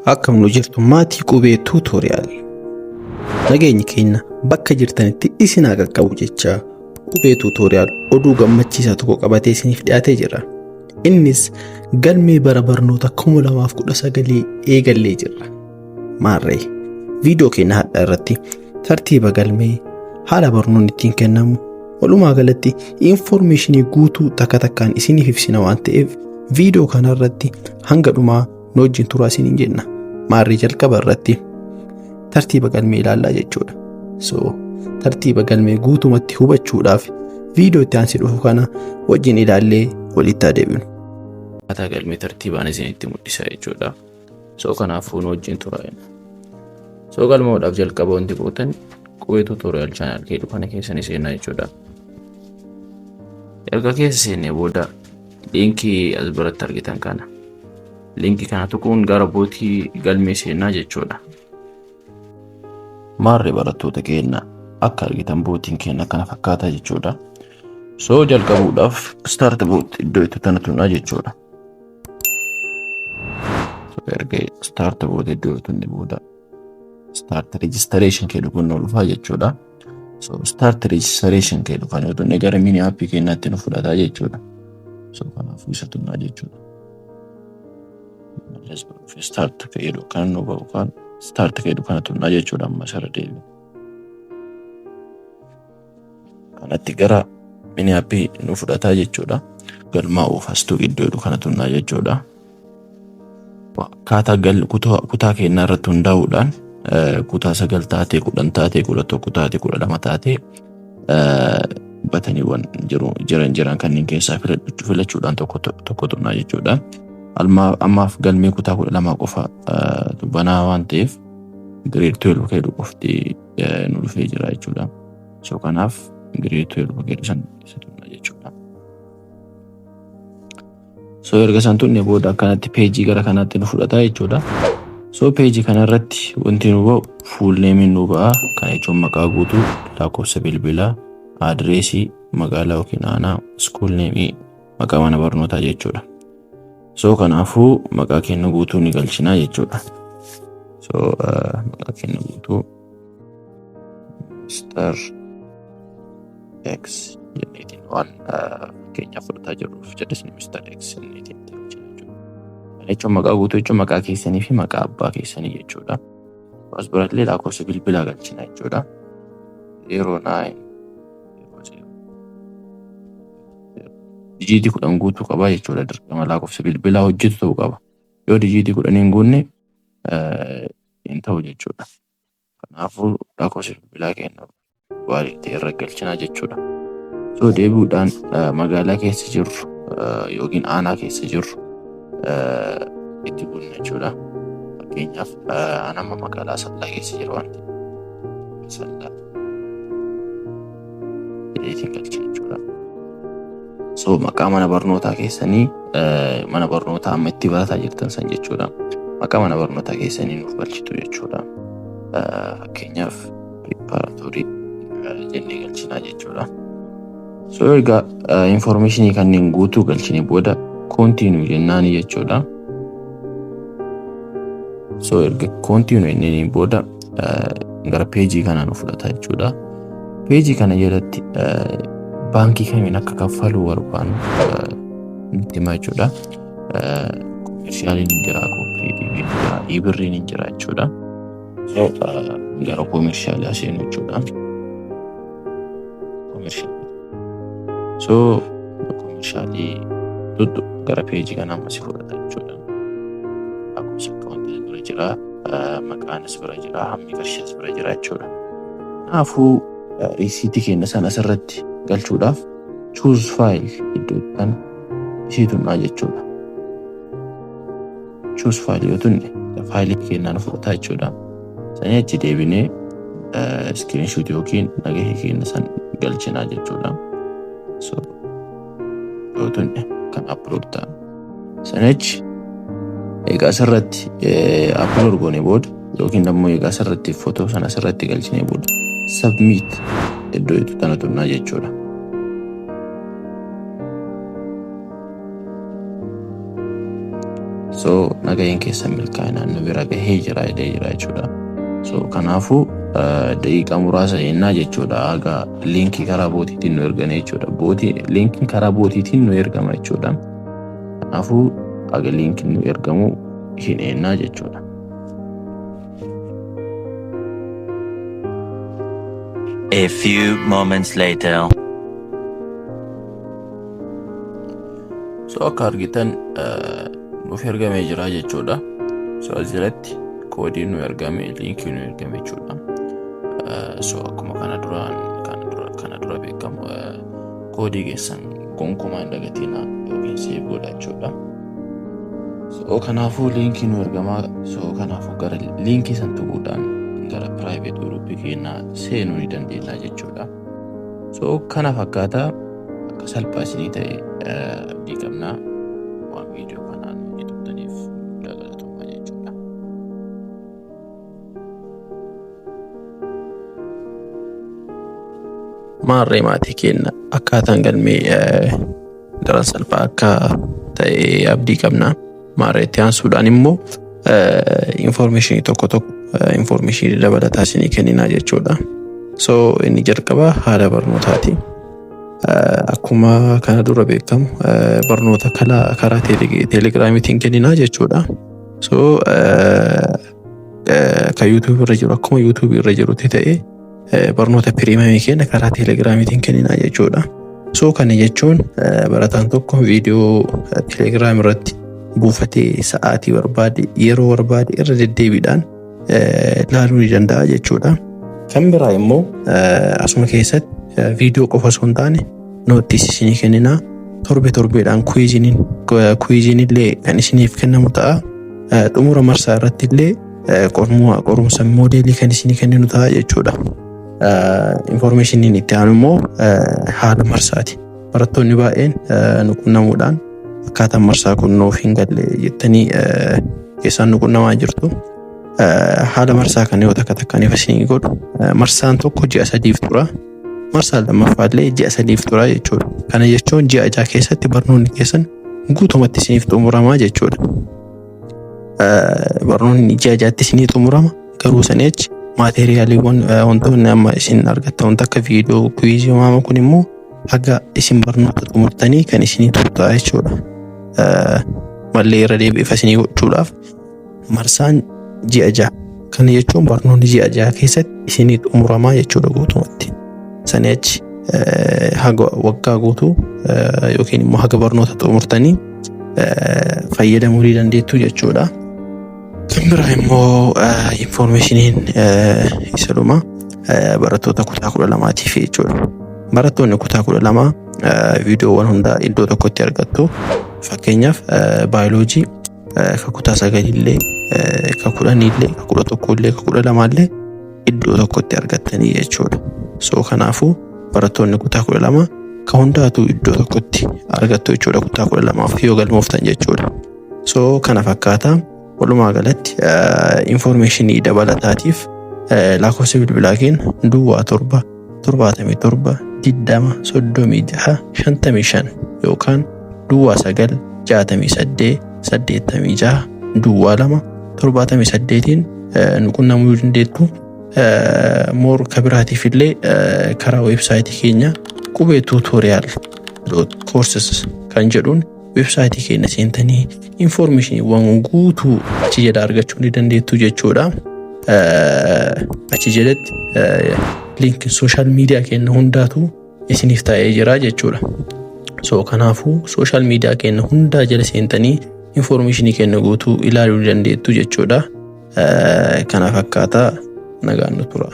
Akkam nu jirtu maatii Qubee Tuutooriyaal. Nageenyi keenya bakka jirtanitti isin haa qaqqabu jecha Qubee Tuutooriyaal oduu gammachiisaa tokko qabatee isiniif dhiyaatee jira. Innis galmee bara barnoota 2019 eegallee jirra. Maarree viidiyoo keenya hadhaa irratti tartiiba galmee haala barnoonni ittiin kennamu walumaa galatti infoormeeshinii guutuu takka takkaan isiniif ibsina waan ta'eef viidiyoo kana irratti hanga dhumaa nu wajjin turaa isiniin jenna. Maarree jalqaba irratti tartiiba galmee ilaallaa jechuudha. So tartiiba galmee guutumatti hubachuudhaaf viidiyoo itti aansee dhufu kana wajjin ilaallee walitti adeemnu. Akkaataa galmee tartiibaan isinitti mul'isa jechuudha. So kanaafuu nu wajjin turaa jenna. So galmaa'uudhaaf jalqaba wanti gootan Qubee Tutorial channel jedhu kana keessa ni seenna jechuudha. Erga keessa seennee booda liinkii as biratti argitan kana liinkii kana tuquun gara bootii galmee seennaa jechuudha. Maarree barattoota keenya akka argitan bootiin keenya kana fakkaata jechuudha. So jalqabuudhaaf start boot iddoo itti tana tuqnaa jechuudha. So erga start boot iddoo tunne booda start registration jedhu kun nu dhufaa jechuudha. So start registration jedhu kan yoo tunne gara mini app keenyaatti nu fudhataa jechuudha. So kanaafuu isa tunnaa jechuudha. Mallas dhufee start jedhu kan nu ba'u kan start jedhu kana tunnaa jechuudha amma isarra deebiin. Kanatti gara mini app nu fudhataa jechuudha. Galmaa'uuf astuu iddoo jedhu kana tunnaa jechuudha. Akkaataa kutaa keenyaa irratti hundaa'uudhaan kutaa 9 taatee 10 taatee 11 taatee 12 taatee bataniiwwan jiran jiran kanneen keessaa filachuudhaan tokko tokko tunnaa jechuudha. Ammaaf galmee kutaa 12 qofa banaa waan ta'eef grade 12 jedhu qofti nu dhufee jira jechuudha. So kanaaf grade 12 jedhu san isa tunnaa jechuudha. So erga san tunne booda akkanatti peejii gara kanaatti nu fudhata jechuudha. So peejii kanarratti wanti nu ba'u full name nu ba'a. Kana jechuun maqaa guutuu, lakkoofsa bilbilaa, adireesii, magaalaa yookiin aanaa, school name, maqaa mana barnootaa jechuudha. So kanaafuu maqaa keenya guutuu ni galchinaa jechuudha. So maqaa keenya guutuu Mr. X jenneetiin waan fakkeenyaaf fudhataa jirruuf jedhesni Mr. X jenneetiin galchina jechuudha. Kana jechuun maqaa guutuu jechuun maqaa keessanii fi maqaa abbaa keessanii jechuudha. As birattillee lakkoofsa bilbilaa galchina jechuudha. 0 9 0 0 dijiitii 10 guutuu qaba jechuudha. Dirqama lakkoofsa bilbilaa hojjetu ta'uu qaba. Yoo dijiitii 10 hin guunne hin ta'u jechuudha. Kanaafuu lakkoofsa bilbilaa keenya gaarii ta'e irra galchinaa jechuudha. So deebi'uudhaan magaalaa keessa jirru yookiin aanaa keessa jirru itti guunna jechuudha. Fakkeenyaaf aan amma magaalaa Asallaa keessa jiru waan ta'eef Asallaa jedheetiin galcha jechuudha. So maqaa mana barnootaa keessanii mana barnootaa amma itti barataa jirtan san jechuudha. Maqaa mana barnootaa keessanii nuuf galchitu jechuudha. Fakkeenyaaf preparatory jennee galchinaa jechuudha. So erga informationii kanneen guutuu galchine booda continue jennaani jechuudha. So erga continue jenneen booda gara peejii kanaa nu fudhata jechuudha. Peejii kana jalatti baankii kamiin akka kaffaluu barbaannu nutti hima jechuudha. Koomershaaliin hin jira, kooperaatiiviin hin jira, ibirriin hin jira jechuudha. So gara koomershaalii aseenu jechuudha. Koomershaalii. So koomershaalii tuttu gara peejii kanaa amma si fudhata jechuudha. Lakkoofsa akkaawuntii bira jira, maqaanis bira jira, hammi qarshiis bira jira jechuudha. Kanaafuu riisiitii keenya sana asirratti galchuudhaaf choose file iddoo kana ishee tunnaa jechuudha. Choose file yoo tunne faayilii keenyaa nu fudhata jechuudha. Sanii achi deebinee screenshot yookiin nagahee keenya san galchinaa jechuudha. So yoo tunne kan upload ta'a. Sanii achi egaa asirratti upload goone booda yookiin immoo egaa asirratti footoo sana asirratti galchinee booda submit iddoo itti tana tunnaa jechuudha. So nagaheen keessan milkaa'inaan nu bira gahee jira jedhee jira jechuudha. So kanaafuu daqiiqaa muraasa eennaa jechuudha, haga liinkii karaa bootiitiin nu ergan jechuudha. Bootii liinkiin karaa bootiitiin nu ergama jechuudha. Kanaafuu haga liinkiin nu ergamu hin eennaa jechuudha. A few moments later. So akka argitan nuuf ergamee jira jechuudha. So asirratti koodiin nu ergame, liinkii nu ergame jechuudha. So akkuma kana duraan kana dura beekamu, koodii keessan gonkumaa hin dagatinaa yookiin save godhaa jechuudha. So kanaafuu liinkii nu ergamaa. So kanaafuu gara liinkii san tuquudhaan gara private group keenyaa seenuu ni dandeenya jechuudha. So kana fakkaataa akka salphaa isinii ta'e abdii qabnaa. Waan viidiyoo kanaan hojii turtaniif guddaa galatoomaa jechuudha. Maarree maatii keenya, akkaataan galmee daran salphaa akka ta'e abdii qabna. Maarree itti aansuudhaan immoo infoormeeshinii tokko tokko, infoormeeshinii dabalataa isinii kenninaa jechuudha. So inni jalqaba haala barnootaati. Akkuma kana dura beekamu barnoota karaa teelegiraamiitiin kenninaa jechuudha. So kan yuutuubii irra jiru akkuma yuutuubii irra jirutti ta'e, barnoota premium keenya karaa teelegiraamiitiin kenninaa jechuudha. So kana jechuun barataan tokko viidiyoo teelegiraam irratti buufatee sa'aatii barbaade, yeroo barbaade irra deddeebiidhaan ilaaluu ni danda'a jechuudha. Kan biraa immoo asuma keessatti viidiyoo qofa osoo hin taane noottiis isinii kenninaa. Torbe torbeedhaan quiziin illee kan isiniif kennamu ta'a. Xumura marsaa irratti illee qorumsa moodeelii kan isinii kenninu ta'a jechuudha. Infoormeeshiniin itti aanu immoo haala marsaati. Barattoonni baay'een nu qunnamuudhaan akkaataan marsaa kun nuuf hin galle jettanii keessaan nu qunnamaa jirtu. Haala marsaa kana yoo takka takkaan ifa isinii godhu, marsaan tokko ji'a 3f tura. Marsaan lammaffaa illee ji'a 3f tura jechuudha. Kana jechuun ji'a 6 keessatti barnoonni keessan guutumatti isiniif xumuramaa jechuudha. Barnoonni ji'a 6tti isinii xumurama, garuu sanii achi maateeriyaaliiwwan wantoonni amma isin argattan, wanta akka viidiyoo, quizii uumama kun immoo haga isin barnoota xumurtanii kan isinii turu ta'a jechuudha. Mallee irra deebi'ee ifa isinii gochuudhaaf, marsaan ji'a 6. Kana jechuun barnoonni ji'a 6 keessatti isinii xumuramaa jechuudha guutumatti. Sanii achi haga waggaa guutuu yookiin immoo haga barnoota xumurtanii fayyadamuu ni dandeettu jechuudha. Kan biraa immoo infoormeeshiniin isa dhuma barattoota kutaa 12tiif jechuudha. Barattoonni kutaa 12 viidiyoowwan hundaa iddoo tokkotti argattu. Fakkeenyaaf baayoloojii ka kutaa 9illee, ka 10illee, ka 11illee, ka 12llee iddoo tokkotti argattanii jechuudha. So kanaafuu barattoonni kutaa 12 ka hundaatu iddoo tokkotti argattu jechuudha, kutaa 12f yoo galmooftan jechuudha. So kana fakkaata. Walumaa galatti infoormeeshinii dabalataatiif lakkoofsa bilbilaa keenya 07 77 20 36 55 yookaan 09 68 86 02 78n nu qunnamuu dandeettu. More kabiraatiif illee karaa weebsaayitii keenya qubeetutorial.courses kan jedhuun weebsaayitii keenya seentanii infoormeeshiniiwwan guutuu achi jala argachuu ni dandeettu jechuudha. Achi jalatti liinkiin social media keenya hundaatu isiniif taa'ee jira jechuudha. So kanaafuu social media keenya hundaa jala seentanii infoormeeshinii keenya guutuu ilaaluu ni dandeettu jechuudha. Kana fakkaataa, nagaan nu tura.